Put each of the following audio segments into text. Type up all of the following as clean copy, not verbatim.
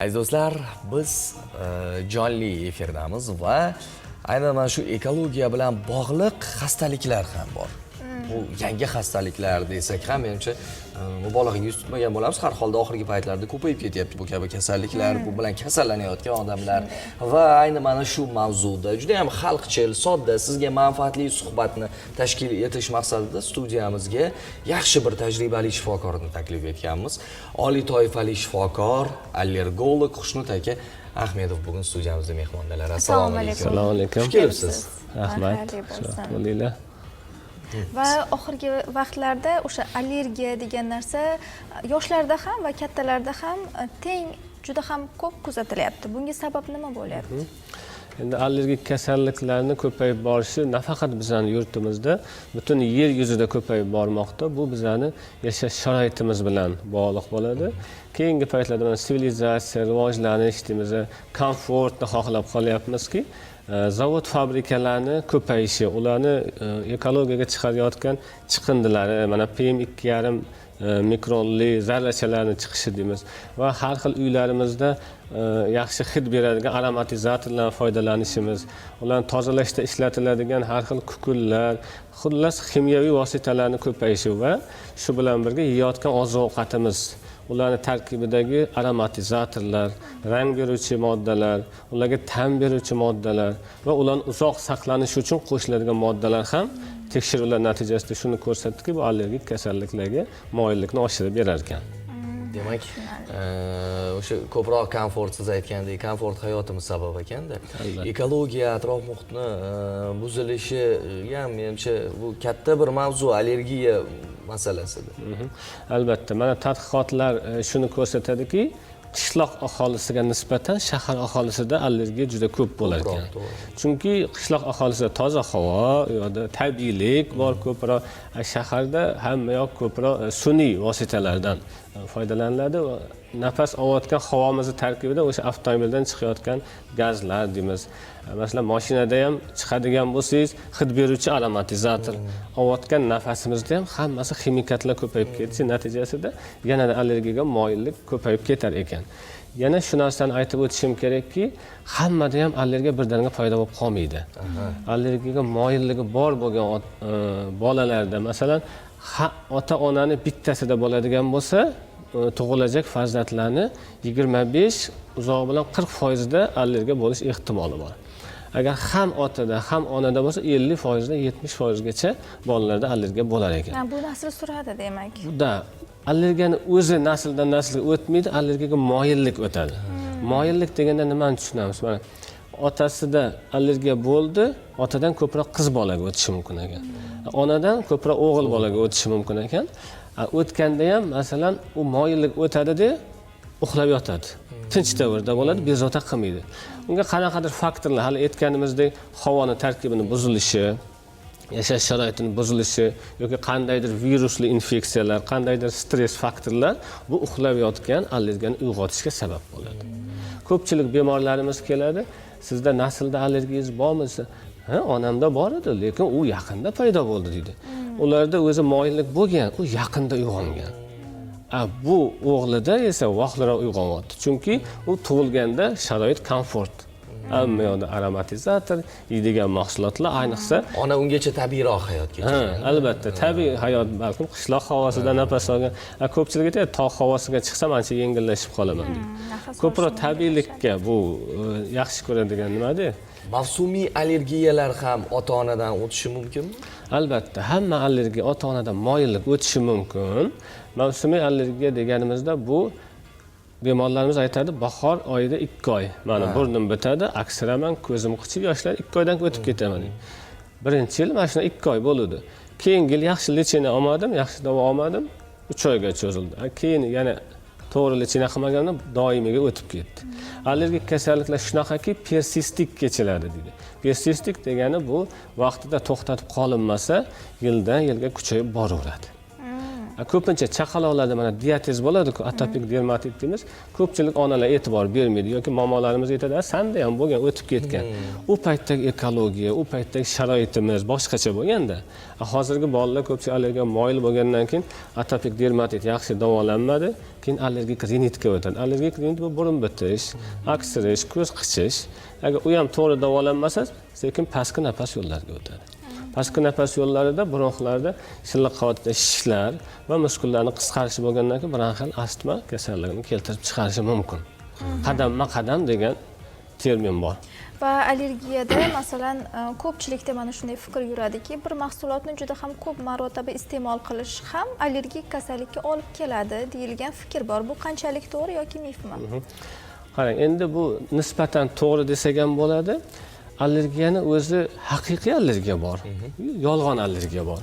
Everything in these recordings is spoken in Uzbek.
Aziz do'stlar, biz jonli efirdamiz va aynan mana shu ekologiya bilan bog'liq xastaliklar ham bor. Bu yangi xastaliklar desak ham, menimcha, mubolag'aga yuz tutmagan bo'lamiz. Har holda oxirgi paytlarda ko'payib ketyapti bu kabi kasalliklar, bu bilan kasallanayotgan odamlar va ayni mana shu mavzuda juda ham xalqchil, sodda, sizga manfaatli suhbatni tashkil etish maqsadida studiyamizga yaxshi bir tajribali shifokorni taklif etganmiz. Oliy toifali shifokor, allergolog Xushnud aka Ahmedov bugun studiyamizda mehmondalar. Assalomu alaykum. Assalomu alaykum. Xush kelibsiz. Rahmat. Xayrli bo'lsin. Xushvaqt bo'linglar. Va oxirgi vaqtlarda o'sha allergiya degan narsa yoshlarda ham va kattalarda ham teng juda ham ko'p kuzatilyapti. Bunga sabab nima bo'lyapti? Endi allergik kasalliklarni ko'payib borishi nafaqat bizani yurtimizda, butun yer yuzida ko'payib bormoqda. Bu bizani yashash sharoitimiz bilan bog'liq bo'ladi. Keyingi paytlarda mana sivilizatsiya, rivojlanish deymiz, komfortni xohlab qolyapmizki, zavod fabrikalarni ko'payishi, ularni ekologiyaga chiqarayotgan chiqindilari, mana PM 2,5 mikronli zarrachalarni chiqishi deymiz va har xil uylarimizda yaxshi hid beradigan aromatizatorlardan foydalanishimiz, ularni tozalashda ishlatiladigan har xil kukunlar, xullas, ximyoviy vositalarni ko'payishi va shu bilan birga yeyotgan oziq ovqatimiz, ularni tarkibidagi aromatizatorlar, rang beruvchi moddalar, ularga ta'm beruvchi moddalar va ularni uzoq saqlanishi uchun qo'shiladigan moddalar ham tekshiruvlar natijasida shuni ko'rsatdiki, bu allergik kasalliklarga moyillikni oshirib berar ekan. Demak, o'sha ko'proq komfort, siz aytgandek, komfort hayotimiz sabab ekanda. Ekologiya, atrof muhitni buzilishi ham, menimcha, bu katta bir mavzu allergiya masalasida. Albatta, mana tadqiqotlar shuni ko'rsatadiki, qishloq aholisiga nisbatan shahar aholisida allergiya juda ko'p bo'lar ekan. To'g'ri. Chunki qishloq aholisida toza havo, u yoqda tabiiylik bor ko'proq, shaharda hamma yoq ko'proq sun'iy vositalardan foydalaniladi va nafas olayotgan havomizni tarkibida o'sha avtomobildan chiqayotgan gazlar deymiz. Masalan, mashinada ham chiqadigan bo'lsangiz, hid beruvchi aromatizator, olayotgan nafasimizda ham hammasi ximikatlar ko'payib ketishi natijasida yanada allergiyaga moyillik ko'payib ketar ekan. Yana shu narsani aytib o'tishim kerakki, hammada ham allergiya birdaniga paydo bo'lib qolmaydi. Allergiyaga moyilligi bor bo'lgan bolalarda, masalan, ota onani bittasida bo'ladigan bo'lsa, tug'ilajak farzandlarni 25, uzog'i bilan 40 foizida allergiya bo'lish ehtimoli bor. Agar ham otada, ham onada bo'lsa, 50 foizdan 70 foizgacha bolalarda allergiya bo'lar ekan. Ha, bu nasl surati demak. Da, allergiyani o'zi nasldan naslga o'tmaydi, allergiyaga moyillik o'tadi. Moyillik deganda nimani tushunamiz? Mana, otasida allergiya bo'ldi, otadan ko'proq qiz bolaga o'tishi mumkin ekan, onadan ko'proq o'g'il bolaga o'tishi mumkin ekan. O'tganda ham, masalan, u moyillik o'tadida, uxlab yotadi, tinch davrda bo'ladi, bezovta qilmaydi. Unga qanaqadir faktorlar, hali aytganimizdek, havoni tarkibini buzilishi, yashash sharoitini buzilishi yoki qandaydir virusli infeksiyalar, qandaydir stress faktorlar bu uxlab yotgan allergiyani uyg'otishga sabab bo'ladi. Ko'pchilik bemorlarimiz keladi, "Sizda naslda allergiyangiz bormi?" desa, "Ha, onamda bor edi, lekin u yaqinda paydo bo'ldi", deydi. Ularda o'zi moyillik bo'lgan, u yaqinda uyg'ongan. A bu o'g'lida esa vaqtliroq uyg'onyapti, chunki u tug'ilganda sharoit komfort, hamma yoqda aromatizator, yeydigan mahsulotlar, ayniqsa Ona ungacha tabiiyroq hayot Ha, kechirgan. Albatta, tabiiy hayot, balkim qishloq havosida nafas olgan. Ko'pchilik aytadi, "Tog' havosiga chiqsam, ancha yengillashib qolaman", deydi. Nafas Ko'proq olishim. tabiiylikka bu yaxshi ko'radigan nimada. Mavsumiy allergiyalar ham ota onadan o'tishi mumkinmi? Albatta, hamma allergiya ota onadan moyillik o'tishi mumkin. Mavsumiy allergiya deganimizda, bu bemorlarimiz aytadi, "Bahor oyida 2 oy mana burnim bitadi, aksiraman, ko'zim qichib, yoshlar, 2 oydan o'tib ketaman", deydi. Birinchi yil mana shunday 2 oy bo'ladi, keyingi yil yaxshi лечение olmadim, yaxshi davo olmadim, 3 oyga cho'zildi. Keyin yana to'g'ri лечение qilmaganimda doimiyga o'tib ketdi. Allergik kasalliklar shunaqaki, persistik kechiladi deydi. Persistik degani bu vaqtida to'xtatib qolinmasa, yildan yilga kuchayib boraveradi. Ko'pincha chaqaloqlarda mana diatez bo'ladi-ku, atopik dermatit deymiz. Ko'pchilik onalar e'tibor bermaydi yoki momolarimiz aytadi, "Sanda ham bo'lgan, o'tib ketgan." U paytdagi ekologiya, u paytdagi sharoitimiz boshqacha bo'lganda. Hozirgi bolalar ko'pchilik allergiya moyil bo'lgandan keyin atopik dermatit yaxshi davolanmadi, keyin allergik rinitga o'tadi. Allergik rinit bu burun bitish, aksirish, ko'z qichish. Agar u ham to'g'ri davolanmasa, sekin pastki nafas yo'llariga o'tadi. Pastki nafas yo'llarida, bronxlarda shilliq qavatida shishlar va muskullarni qisqarishi bo'lgandan keyin bronxial astma kasalligini keltirib chiqarishi mumkin. Qadamma-qadam degan termin bor. Va allergiyada, masalan, ko'pchilikda mana shunday fikr yuradiki, bir mahsulotni juda ham ko'p marotaba iste'mol qilish ham allergik kasallikka olib keladi deyilgan fikr bor. Bu qanchalik to'g'ri yoki mifmi? Qarang, endi bu nisbatan to'g'ri desak ham bo'ladi. Allergiyani o'zi haqiqiy allergiya bor, yolg'on allergiya bor.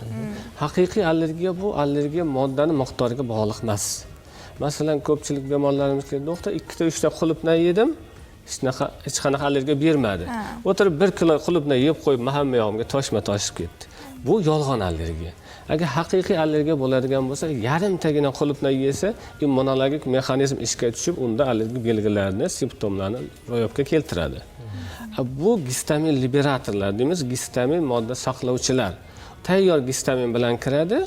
Haqiqiy allergiya bu allergiya moddani miqdoriga bog'liq emas. Masalan, ko'pchilik bemorlarimiz keladi, doktor, 2 ta 3 ta qulupnay yedim, hech qanaqa allergiya bermadi. O'tirib 1 kilo qulupnay yeb qo'yib, hamma yog'imga toshma toshib ketdi. Bu yolg'on allergiya. Agar haqiqiy allergiya bo'ladigan bo'lsa, yarimtagina qulupnay yesa, immunologik mexanizm ishga tushib, unda allergik belgilarni, simptomlarni ro'yobga keltiradi. Bu gistamin liberatorlar deymiz, gistamin modda saqlovchilar. Tayyor gistamin bilan kiradi.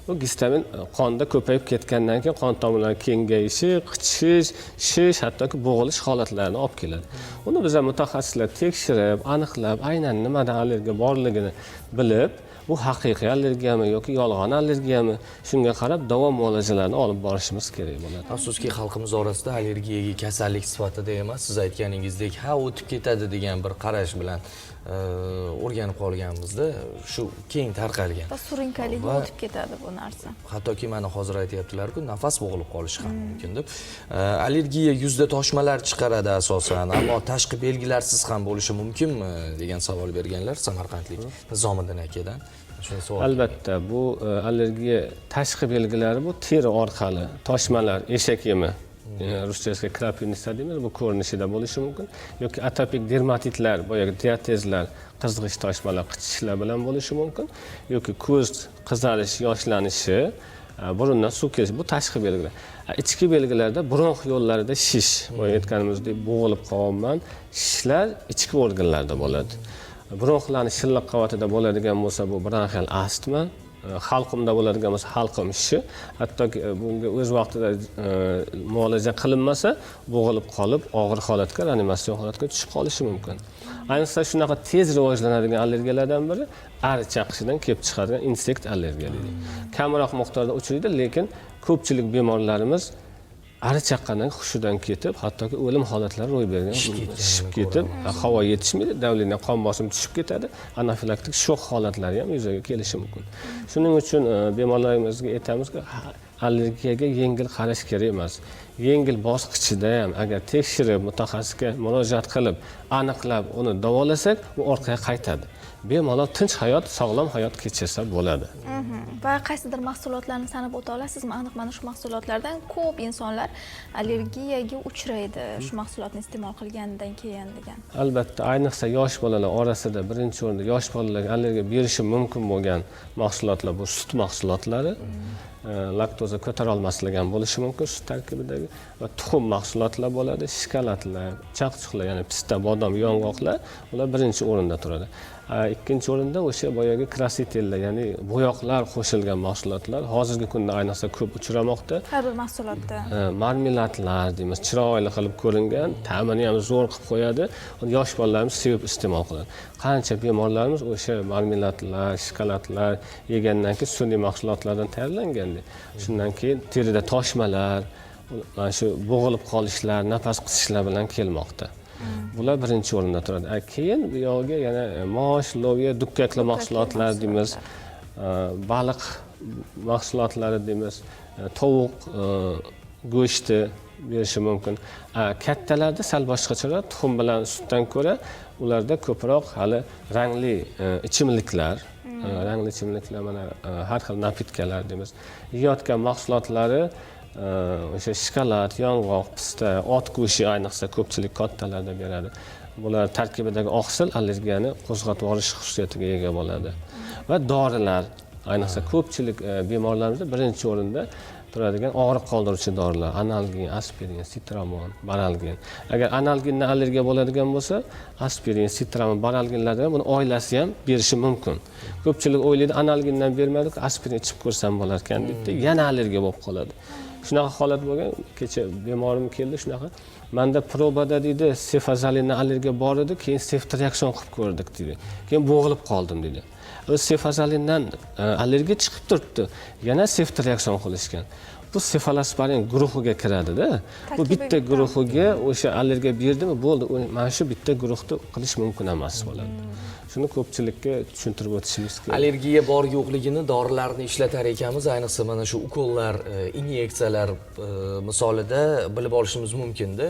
U gistamin qonda ko'payib ketgandan keyin qon tomirlari kengayishi, qichishish, shish, hattoki bo'g'ilish holatlarini olib keladi. Uni biz mutaxassislar tekshirib, aniqlab, aynan nimadan allergiya borligini bilib, bu haqiqiy allergiyami yoki yolg'on allergiyami, shunga qarab davo muolajalarini olib borishimiz kerak bo'ladi. Afsuski, xalqimiz orasida allergiyaga kasallik sifatida emas, siz aytganingizdek, ha, o'tib ketadi degan bir qarash bilan o'rganib qolganmizda, shu keng tarqalgan. Va surinkaligi o'tib ketadi bu narsa. Hattoki mana hozir aytyaptilar-ku, nafas bo'g'ilib qolishi ham mumkin deb. Allergiya yuzda toshmalar chiqaradi asosan, ammo tashqi belgilarsiz ham bo'lishi mumkinmi degan savol berganlar samarqandlik Nizomiddin akadan. Shunday savol. Albatta, bu allergiya tashqi belgilari bu teri orqali toshmalar, eshak yemi, ruschasiga крапивница deymiz, bu ko'rinishida bo'lishi mumkin yoki atopik dermatitlar, boyagi diatezlar, qizg'ish toshmalar, qichishishlar bilan bo'lishi mumkin yoki ko'z qizarish, yoshlanishi, burundan suv kelishi, bu tashqi belgilar. Ichki belgilarda bronx yo'llarida shish, boya aytganimizdek, bo'g'ilib qolyapman, shishlar ichki organlarda bo'ladi. Bronxlarni shilliq qavatida bo'ladigan bo'lsa, bu bronxial astma, halqumda bo'ladigan bo'lsa, halqum shishi, hattoki bunga o'z vaqtida muolaja qilinmasa, bo'g'ilib qolib, og'ir holatga, reanimatsion holatga tushib qolishi mumkin. Ayniqsa shunaqa tez rivojlanadigan allergiyalardan biri ari chaqishidan kelib chiqadigan insekt allergiya deydi. Kamroq miqdorda uchraydi, lekin ko'pchilik bemorlarimiz ari chaqqandan hushidan ketib, hattoki o'lim holatlari ro'y bergan, shishib ketib, havo yetishmaydi, давление, qon bosimi tushib ketadi, anafilaktik shok holatlari ham yuzaga kelishi mumkin. Shuning uchun bemorlarimizga aytamizki, allergiyaga yengil qarash kerak emas. Yengil bosqichida ham agar tekshirib, mutaxassisga murojaat qilib, aniqlab uni davolasak, u orqaga qaytadi. Bemalol tinch hayot, sog'lom hayot kechirsa bo'ladi. Va qaysidir mahsulotlarni sanab o'ta olasizmi? Aniq mana shu mahsulotlardan ko'p insonlar allergiyaga uchraydi, shu mahsulotni iste'mol qilganidan keyin degan. Albatta, ayniqsa yosh bolalar orasida birinchi o'rinda yosh bolalarga allergiya berishi mumkin bo'lgan mahsulotlar bu sut mahsulotlari. Laktoza ko'tara olmasligi ham bo'lishi mumkin sut tarkibidagi, va tuxum mahsulotlar bo'ladi, shokoladlar, chaqchuqlar, ya'ni pista, bodom, yong'oqlar, ular birinchi o'rinda turadi. Ikkinchi o'rinda o'sha boyagi краситель lar, ya'ni bo'yoqlar qo'shilgan mahsulotlar hozirgi kunda ayniqsa ko'p uchramoqda. Har bir mahsulotda. Marmeladlar deymiz, chiroyli qilib ko'ringan, ta'mini ham zo'r qilib qo'yadi. Uni yosh bolalarimiz sevib iste'mol qiladi. Qancha bemorlarimiz o'sha marmeladlar, shokoladlar yegandan keyin sun'iy mahsulotlardan tayyorlanganda, shundan keyin terida toshmalar, mana shu bo'g'ilib qolishlar, nafas qisishlar bilan kelmoqda. Bular birinchi o'rinda turadi. Keyin bu yog'iga yana mosh, loviya, dukkakli mahsulotlar deymiz, baliq mahsulotlari deymiz, tovuq go'shti berishi mumkin. Kattalarda sal boshqacharoq, tuxum bilan sutdan ko'ra ularda ko'proq hali rangli ichimliklar, rangli ichimliklar, mana har xil напитка lar deymiz. Yeyotgan mahsulotlari o'sha shokolad, yong'oq, pista, ot go'shti ayniqsa ko'pchilik kattalarda beradi. Bular tarkibidagi oqsil allergiyani qo'zg'atib yuborish xususiyatiga ega bo'ladi. Va dorilar. Ayniqsa ko'pchilik bemorlarimizda birinchi o'rinda turadigan og'riq qoldiruvchi dorilar: analgin, aspirin, sitramon, baralgin. Agar analgindan allergiya bo'ladigan bo'lsa, aspirin, sitramon, baralginlardan ham buni oilasi ham berishi mumkin. Ko'pchilik o'ylaydi, analgindan bermadik, aspirin ichib ko'rsam bo'larkan deydida, yana allergiya bo'lib qoladi. Shunaqa holat bo'lgan, kecha bemorim keldi shunaqa. Manda probada, deydi, sefazolindan allergiya bor edi, keyin seftriakson qilib ko'rdik, deydi. Keyin bo'g'ilib qoldim, deydi. O'zi sefazolindan allergiya chiqib turibdi, yana seftriakson qilishgan. Bu sefalosporin guruhiga kiradida. Bu Tarkibi bitta bitta. guruhiga o'sha allergiya berdimi, bo'ldi, mana shu bitta guruhda qilish mumkin emas bo'ladi. Shuni ko'pchilikka tushuntirib o'tishimiz kerak. Allergiya bor yo'qligini dorilarni ishlatar ekanmiz, ayniqsa mana shu ukollar, inyeksiyalar misolida bilib olishimiz mumkinda.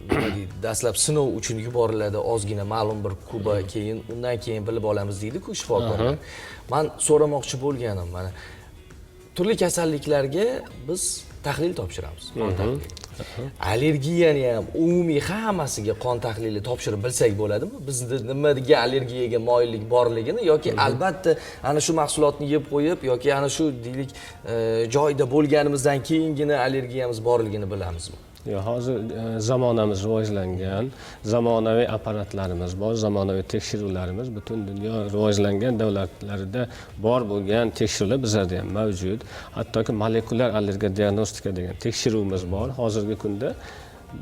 Nima deydi, dastlab sinov uchun yuboriladi ozgina ma'lum bir kuba, keyin undan keyin bilib olamiz deydi-ku shifokorlar. Man so'ramoqchi bo'lganim, mana turli kasalliklarga biz tahlil topshiramiz, qon tahlili. Allergiyani ham umumiy hammasiga qon tahlili topshirib bilsak bo'ladimi? Bizda nimaga allergiyaga moyillik borligini yoki albatta ana shu mahsulotni yeb qo'yib yoki ana shu, deylik, joyda bo'lganimizdan keyingina allergiyamiz borligini bilamizmi? Yo'q, hozir zamonamiz rivojlangan, zamonaviy apparatlarimiz bor, zamonaviy tekshiruvlarimiz, butun dunyo rivojlangan davlatlarida bor bo'lgan tekshiruvlar bizlarda ham mavjud. Hattoki molekulyar allergiya diagnostika degan tekshiruvimiz bor. Hozirgi kunda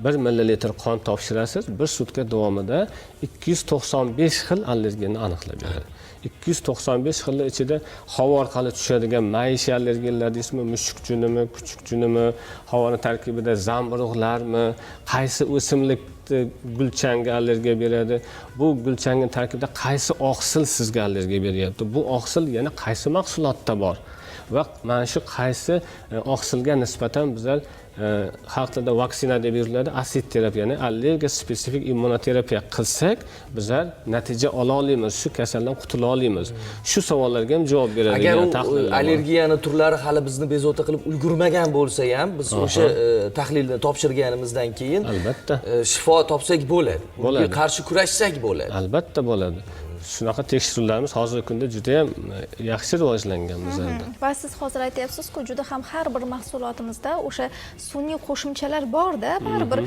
1 millilitr qon topshirasiz, bir sutka davomida 295 xil allergenni aniqlab beradi. 295 xilni ichida havo orqali tushadigan maishiy allergenlar deysizmi, mushuk junimi, kuchuk junimi, havoni tarkibida zamburug'larmi, qaysi o'simlikni gulchangga allergiya beradi, bu gulchangni tarkibida qaysi oqsil sizga allergiya beryapti, bu oqsil yana qaysi mahsulotda bor va mana shu qaysi oqsilga nisbatan bizlar xalq tilida vaksina deb yuriladi, ASIT terapiya, ya'ni allergiya spesifik immunoterapiya qilsak, bizlar natija ola olamiz, shu kasaldan qutula olamiz. Shu savollarga ham javob Agar beradigan u tahlillar bor. allergiyani turlari hali bizni bezovta qilib ulgurmagan bo'lsa ham, biz o'sha tahlilni topshirganimizdan keyin Albatta. Shifo topsak bo'ladi. Unga Bo'ladi. qarshi kurashsak bo'ladi. Albatta bo'ladi. Shunaqa tekshiruvlarimiz hozirgi kunda juda yam yaxshi rivojlangan bizlarda. Va siz hozir aytyapsizku, juda ham har bir mahsulotimizda o'sha sun'iy qo'shimchalar borda baribir.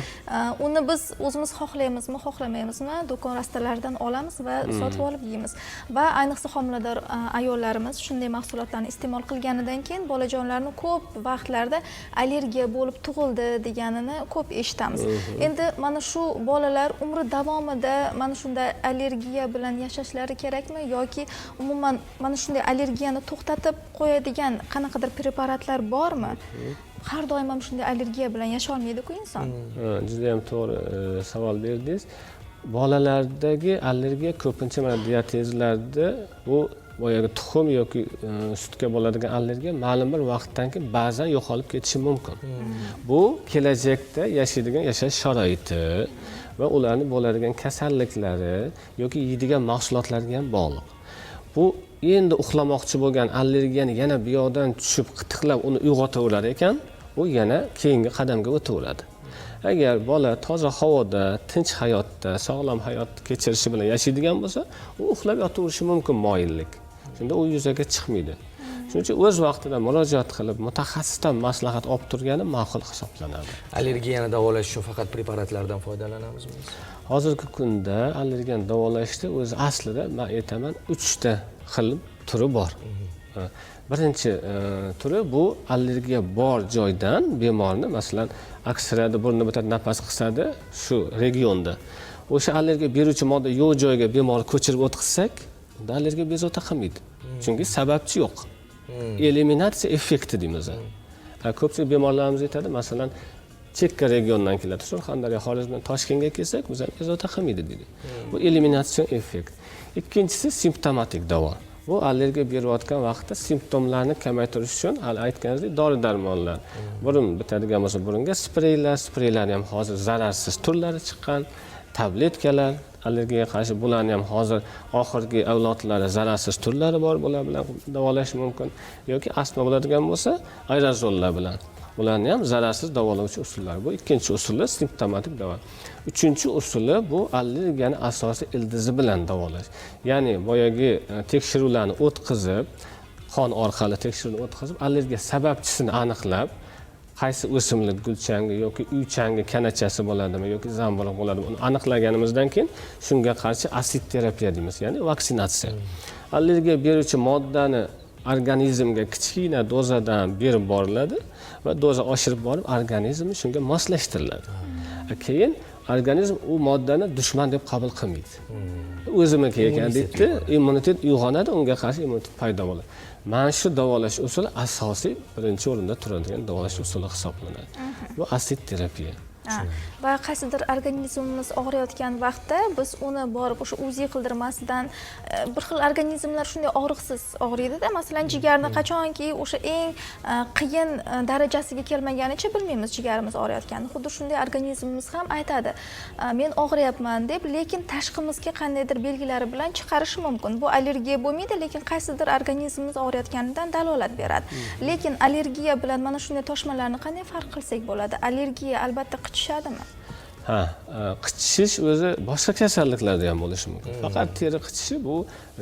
Uni biz o'zimiz xohlaymizmi, xohlamaymizmi, do'kon rastalaridan olamiz va sotib olib yeymiz. Va ayniqsa homilador ayollarimiz shunday mahsulotlarni iste'mol qilganidan keyin bolajonlarni ko'p vaqtlarda allergiya bo'lib tug'ildi deganini ko'p eshitamiz. Endi mana shu bolalar umri davomida mana shunday allergiya bilan yashashlari kerakmi yoki umuman mana shunday allergiyani to'xtatib qo'yadigan qanaqadir preparatlar bormi? Har doim ham shunday allergiya bilan yasholmaydiku inson. Ha, judayam to'g'ri savol berdingiz. Bolalardagi allergiya ko'pincha mana diatezlarda, bu boyagi tuxum yoki sutga bo'ladigan allergiya ma'lum bir vaqtdan keyin ba'zan yo'qolib ketishi mumkin. Bu kelajakda yashaydigan yashash sharoiti va ularni bo'ladigan kasalliklari yoki yeydigan mahsulotlarga ham bog'liq. Bu endi uxlamoqchi bo'lgan allergiyani yana bu yoqdan tushib, qitiqlab uni uyg'otaverar ekan, u yana keyingi qadamga o'taveradi. Agar bola toza havoda, tinch hayotda, sog'lom hayot kechirishi bilan yashaydigan bo'lsa, u uxlab yotaverishi mumkin moyillik. Shunda u yuzaga chiqmaydi. Shuning uchun o'z vaqtida murojaat qilib, mutaxassisdan maslahat olib turgani ma'qul hisoblanadi. Allergiyani davolash uchun faqat preparatlardan foydalanamizmi biz? Hozirgi kunda allergiyani davolashda o'zi aslida, man aytaman, uchta xil turi bor. Ha, birinchi turi bu allergiya bor joydan bemorni, masalan, aksiradi, burni bitadi, nafas qisadi shu regionda, o'sha allergiya beruvchi modda yo'q joyga bemorni ko'chirib o'tkazsak, unda allergiya bezovta qilmaydi, chunki sababchi yo'q. Eliminatsiya effekti deymiz. Ha, ko'pchilik bemorlarimiz aytadi, masalan, chekka regiondan keladi, Surxondaryo, Xorazmdan Toshkentga kelsak, biz ham bezovta qilmaydi deydi. Bu eliminatsion effekt. Ikkinchisi simptomatik davo. Bu allergiya berayotgan vaqtda simptomlarni kamaytirish uchun, hali aytganingizdek, dori darmonlar, burun bitadigan bo'lsa, burunga spreylar, spreylarni ham hozir zararsiz turlari chiqqan, tabletkalar allergiyaga qarshi, bularni ham hozir oxirgi avlodlari zararsiz turlari bor, bular bilan davolash mumkin. Yoki astma bo'ladigan bo'lsa, aerozollar bilan. Bularni ham zararsiz davolovchi usullar. Bu ikkinchi usuli simptomatik davo. Uchinchi usuli bu allergiyani asosiy ildizi bilan davolash. Ya'ni boyagi tekshiruvlarni o'tkazib, qon orqali tekshiruvni o'tkazib, allergiya sababchisini aniqlab, qaysi o'simlik, gulchangi yoki uy changi kanachasi bo'ladimi yoki zamburug' bo'ladimi, uni aniqlaganimizdan keyin shunga qarshi asid terapiya deymiz, ya'ni vaksinatsiya. Allergiya beruvchi moddani organizmga kichkina dozadan berib boriladi va doza oshirib borib organizm shunga moslashtiriladi. Keyin organizm u moddani dushman deb qabul qilmaydi. O'zimniki ekan deydi, immunitet uyg'onadi, unga qarshi immunitet paydo bo'ladi. Mana shu davolash usuli asosiy birinchi o'rinda turadigan davolash usuli hisoblanadi. Bu asid terapiya. Va qaysidir organizmimiz og'riyotgan vaqtda biz uni borib o'sha УЗИ qildirmasdan, bir xil organizmlar shunday og'riqsiz og'riydida. Masalan, jigarni qachonki o'sha eng qiyin darajasiga kelmaganicha bilmaymiz jigarimiz og'riyotganini. Xuddi shunday organizmimiz ham aytadi, men og'riyapman deb, lekin tashqimizga qandaydir belgilari bilan chiqarishi mumkin. Bu allergiya bo'lmaydi, lekin qaysidir organizmimiz og'riyotganidan dalolat beradi. Lekin allergiya bilan mana shunday toshmalarni qanday farq qilsak bo'ladi? Allergiya albatta qichishadimi? Ha, qichishish o'zi boshqa kasalliklarda ham bo'lishi mumkin. Faqat teri qichishi bu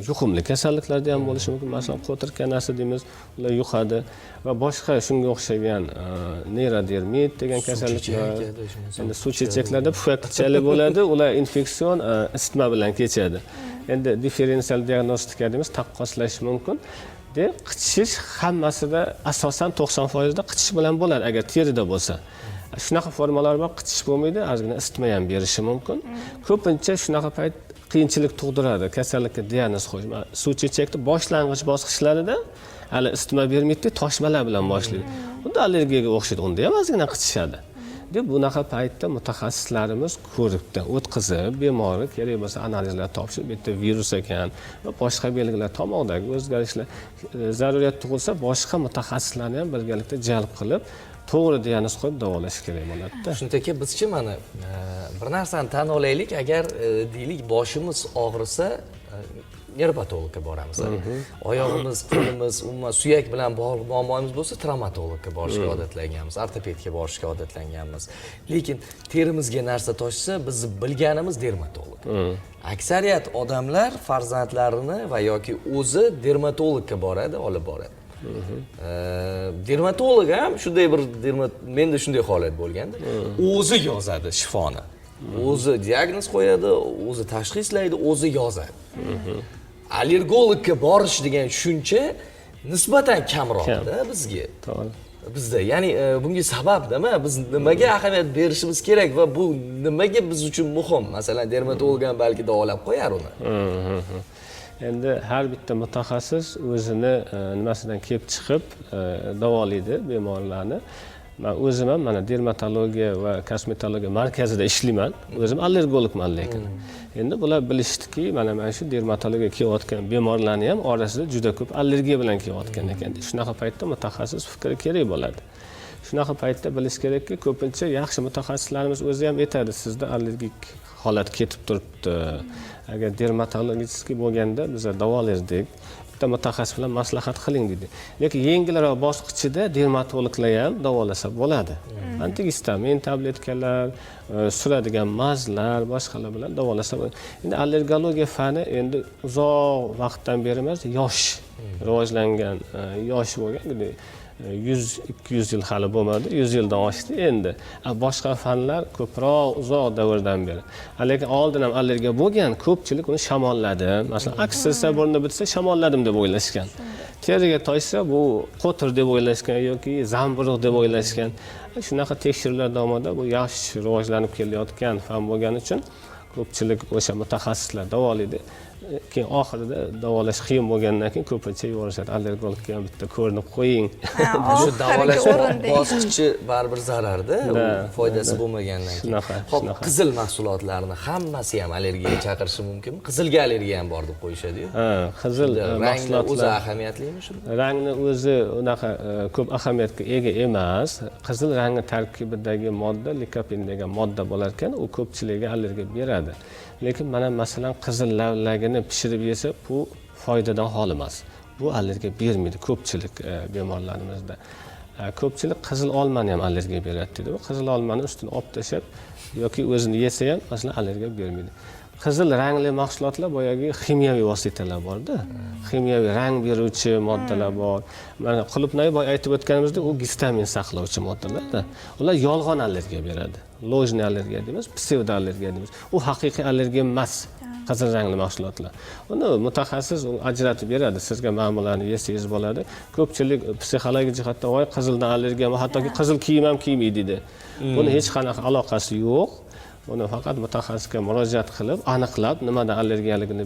yuqumli kasalliklarda ham bo'lishi mumkin. Masalan, qo'tir kanasi deymiz, ular yuqadi va boshqa shunga o'xshagan neyrodermit degan kasalliklar. Endi suv chechaklarda pufakchali bo'ladi, ular infeksion isitma bilan kechadi. Endi differensial diagnostika deymiz, taqqoslash mumkin. De qichishish hammasida asosan 90% da qichish bilan bo'ladi agar terida bo'lsa. Shunaqa formalar bor, qichish bo'lmaydi, ozgina isitma ham berishi mumkin. Ko'pincha shunaqa payt qiyinchilik tug'diradi kasallikka diagnoz qo'yish. Suv chechakni boshlang'ich bosqichlarida hali isitma bermaydi, toshmalar bilan boshlaydi. Unda allergiyaga o'xshaydi, unda ham ozgina qichishadi. Deb bunaqa paytda mutaxassislarimiz ko'rikdan o'tkazib, bemorga kerak bo'lsa analizlar topshirib, bu yerda virus ekan va boshqa belgilar, tomoqdagi o'zgarishlar, zaruriyat tug'ilsa boshqa mutaxassislarni ham birgalikda jalb qilib, to'g'ri diagnoz qo'yib davolash kerak bo'ladida. Shuningdek, bizchi mana bir narsani tan olaylik, agar deylik boshimiz og'risa, nevropatologga boramiz. Oyog'imiz, qo'limiz, umuman suyak bilan bog'liq muammoimiz bo'lsa, travmatologga borishga odatlanganmiz, ortopedga borishga odatlanganmiz. Lekin terimizga narsa toshsa, bizni bilganimiz dermatolog. Aksariyat odamlar farzandlarini va yoki o'zi dermatologga boradi, olib boradi. Dermatolog ham shunday bir menda shunday holat bo'lganda, o'zi yozadi shifoni. O'zi diagnoz qo'yadi, o'zi tashxislaydi, o'zi yozadi. Allergologga borish degan tushuncha nisbatan kamroqda bizga. To'g'ri. Bizda, ya'ni bunga sabab nima? Biz nimaga ahamiyat berishimiz kerak va bu nimaga biz uchun muhim? Masalan, dermatolog ham balki davolab qo'yar uni. Endi har bitta mutaxassis o'zini nimasidan kelib chiqib davolaydi bemorlarni. Man o'zim ham mana dermatologiya va kosmetologiya markazida ishlayman. O'zim allergologman lekin. Endi bular bilishdiki, mana shu dermatologiyaga kelayotgan bemorlarni ham orasida juda ko'p allergiya bilan kelayotgan ekan. Shunaqa paytda mutaxassis fikri kerak bo'ladi. Shunaqa paytda bilish kerakki, ko'pincha yaxshi mutaxassislarimiz o'zi ham aytadi, sizda allergik holat ketib turibdi. Agar dermatologik bo'lganda biz davolardik. Bitta mutaxassis bilan maslahat qiling deydi. Lekin yengilroq bosqichida dermatologlar ham davolasa bo'ladi. Antigistamin tabletkalar, suradigan mazlar, boshqalar bilan davolasa bo'ladi. Endi allergologiya fani endi uzoq vaqtdan beri emas, yosh rivojlangan, yosh bo'lgan, 100-200 yil hali bo'lmadi, 100 yildan oshdi endi. Boshqa fanlar ko'proq uzoq davrdan beri. Lekin oldin ham allergiya bo'lgan, ko'pchilik uni shamolladim. Masalan, aksilsa burni bitsa shamolladim deb o'ylashgan. Teriga toshsa bu qo'tir deb o'ylashgan yoki zamburug' deb o'ylashgan. Shunaqa tekshiruvlar davomida bu yaxshi rivojlanib kelayotgan fan bo'lgani uchun ko'pchilik o'sha mutaxassislar davolaydi. Keyin oxirida davolash qiyin bo'lgandan keyin ko'pincha yuborishadi. Allergologga ham bitta ko'rinib qo'ying. Shu davolash oxirgi o'rin deng. bosqichi baribir zararda, u foydasi bo'lmagandan keyin. Xo'p, qizil mahsulotlarni hammasi ham allergiyaga chaqirishi mumkinmi? Qizilga allergiya ham bor deb qo'yishadi-yu. Ha, qizil Rangni mahsulotlar o'zi ahamiyatlimi shunda? Rangni o'zi unaqa ko'p ahamiyatga ega emas. Qizil rangni tarkibidagi modda likopin degan modda bo'lar ekan, u ko'pchilikka allergiya beradi. Lekin mana masalan qizil lavlagini pishirib yesa, bu foydadan xoli emas. Bu allergiya bermaydi ko'pchilik bemorlarimizda. Ko'pchilik qizil olmani ham allergiya beradi deydi. Bu qizil olmani ustini olib tashlab yoki o'zini yesa ham, masalan, allergiya bermaydi. Qizil rangli mahsulotlar, boyagi ximiyaviy vositalar borda, ximiyaviy rang beruvchi moddalar bor. Mana qulupnay, boya aytib o'tganimizdek, u gistamin saqlovchi moddalarda. Ular yolg'on allergiya beradi, ложный allergiya deymiz, psevdoallergiya deymiz. U haqiqiy allergiya emas. Qizil rangli mahsulotlar, uni mutaxassis u ajratib beradi sizga, mana bularni yesangiz bo'ladi. Ko'pchilik psixologik jihatdan "Voy, qizildan allergiyam, hattoki qizil kiyim ham kiymaydi" deydi. Buni hech qanaqa aloqasi yo'q. Uni faqat mutaxassisga murojaat qilib, aniqlab, nimadan allergiyaligini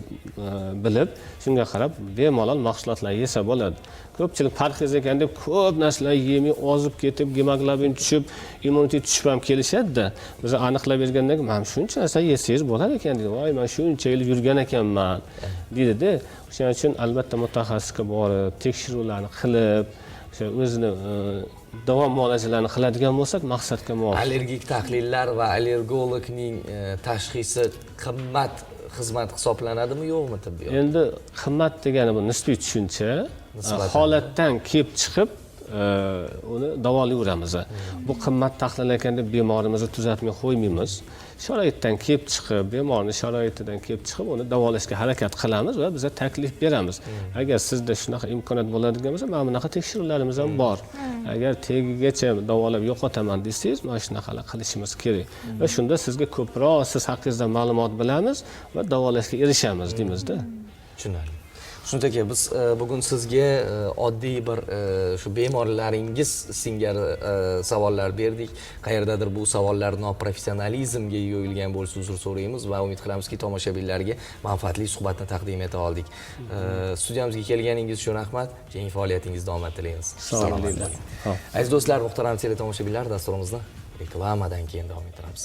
bilib, shunga qarab bemalol mahsulotlar yesa bo'ladi. Ko'pchilik parhez ekan deb ko'p narsalar yemay, ozib ketib, gemoglobin tushib, immunitet tushib ham kelishadida. Biz aniqlab bergandan keyin, "Mana shuncha narsa yesangiz bo'lar ekan", deydi. "Voy, man shuncha yil yurgan ekanman", deydida. O'shaning uchun albatta mutaxassisga borib, tekshiruvlarni qilib, o'sha o'zini davom muolajalarini qiladigan bo'lsak, maqsadga muvofiq. Allergik tahlillar va allergologning tashxisi qimmat xizmat hisoblanadimi, yo'qmi tibbiyot? Endi qimmat degani bu nisbiy tushuncha. Nisbatan. Holatdan kelib chiqib uni davolayveramiz. Bu qimmat tahlil ekan deb bemorimizni tuzatmay qo'ymaymiz. Sharoitdan kelib chiqib, bemorni sharoitidan kelib chiqib uni davolashga harakat qilamiz va biza taklif beramiz. Agar sizda shunaqa imkoniyat bo'ladigan bo'lsa, mana bunaqa tekshiruvlarimiz ham bor, agar tagigacha davolab yo'qotaman desangiz, mana shunaqalar qilishimiz kerak va shunda sizga ko'proq siz haqingizda ma'lumot bilamiz va davolashga erishamiz deymizda. Tushunarli. Xushnud aka, biz bugun sizga oddiy bir shu bemorlaringiz singari savollar berdik. Qayerdadir bu savollar noprofessionalizmga yo'yilgan bo'lsa, uzr so'raymiz va umid qilamizki, tomoshabinlarga manfaatli suhbatni taqdim eta oldik. Studiyamizga kelganingiz uchun rahmat. Keyingi faoliyatingizda omad tilaymiz. Sog' Salomat bo'linglar. bo'ling. Ho'p. Aziz do'stlar, muhtaram teletomoshabinlar, dasturimizni reklamadan keyin davom ettiramiz.